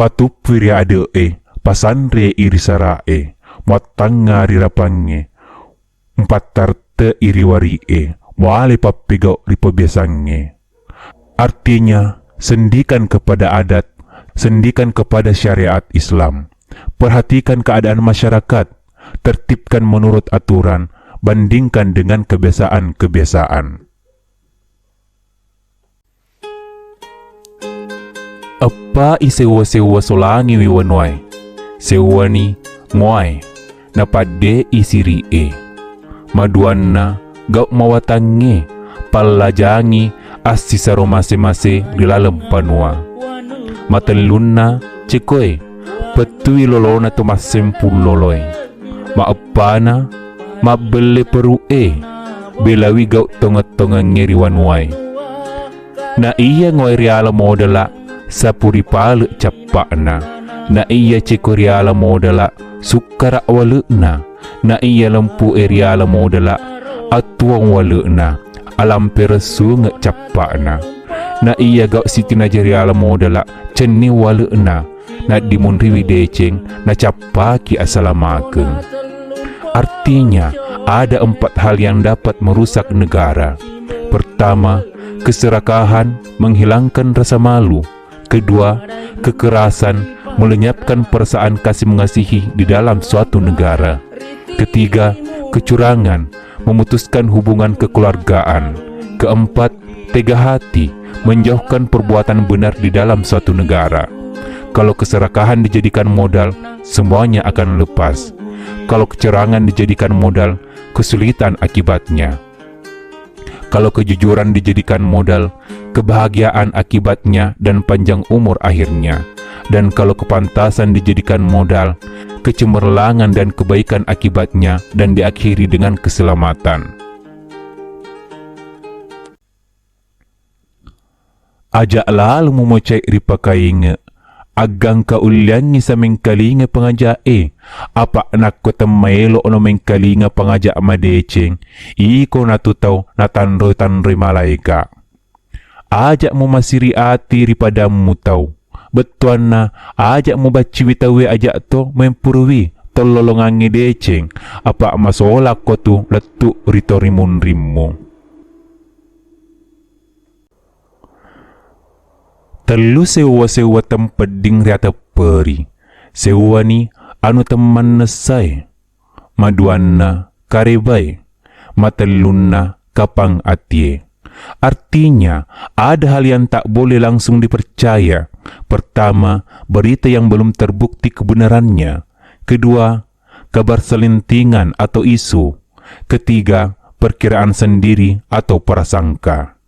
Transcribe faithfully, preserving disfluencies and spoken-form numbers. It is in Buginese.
patuppui ri ade'e, pasanrei ri sara'e, muattangnga ri rapangnge, mpattarte'i ri wari'e, muale pappegau' ri pabiasangnge. Artinya, sendikan kepada adat, sendikan kepada syariat Islam. Perhatikan keadaan masyarakat, tertibkan menurut aturan, bandingkan dengan kebiasaan-kebiasaan. Eppa'i sewwa-sewwa solangiwi wanuwae. Sewwani ngoae, napadde'i siri'e. Maduanna, gau' mawatangnge, pallajangi assisaro mase-mase ri laleng banua. Matellunna, cekoe, pettui lolona to massempung loloe. Maeppana, mabbelle peru'e, belawi gau' tongeng-tongengnge ri wanuwae. Na iya ngoe riala modala, sapu ri pale' cappa'na. Na iya ceko riala modala, sukkara' wale'na. Na iya lempu'e riala modala, attuang wale'na, alampereng sunge' cappa'na. Na iya gau' sitinaja riala modala, cenning wale'na, naddimunriwi deceng, nacappaki asalamakeng. Artinya, ada empat hal yang dapat merusak negara. Pertama, keserakahan menghilangkan rasa malu. Kedua, kekerasan melenyapkan perasaan kasih mengasihi di dalam suatu negara. Ketiga, kecurangan memutuskan hubungan kekeluargaan. Keempat, tega hati menjauhkan perbuatan benar di dalam suatu negara. Kalau keserakahan dijadikan modal, semuanya akan lepas. Kalau kecurangan dijadikan modal, kesulitan akibatnya. Kalau kejujuran dijadikan modal, kebahagiaan akibatnya dan panjang umur akhirnya. Dan kalau kepantasan dijadikan modal, kecemerlangan dan kebaikan akibatnya dan diakhiri dengan keselamatan. Aja' lalo mumocai' ripakainge', aggangka ulliangngi samengkalinga pangaja'e, apa' nakko temmaelo'no mengkalinga pangaja' madeceng, iko natu tau natanroi-tanroi malaeka'. Aja' mumasiri ati ri padammu tau, bettuanna aja' mubacciwi tauwe aja' to mempuruwi tollolongangnge deceng, apa' masolakko tu lettu' ri torimunrimmu. Tellu sewwa-sewwa tempedding riatepperi. Sewwani anu temmannessae. Maduanna, karebae. Matellunna, kapang atie. Artinya, ada hal yang tak boleh langsung dipercaya. Pertama, berita yang belum terbukti kebenarannya. Kedua, kabar selentingan atau isu. Ketiga, perkiraan sendiri atau prasangka.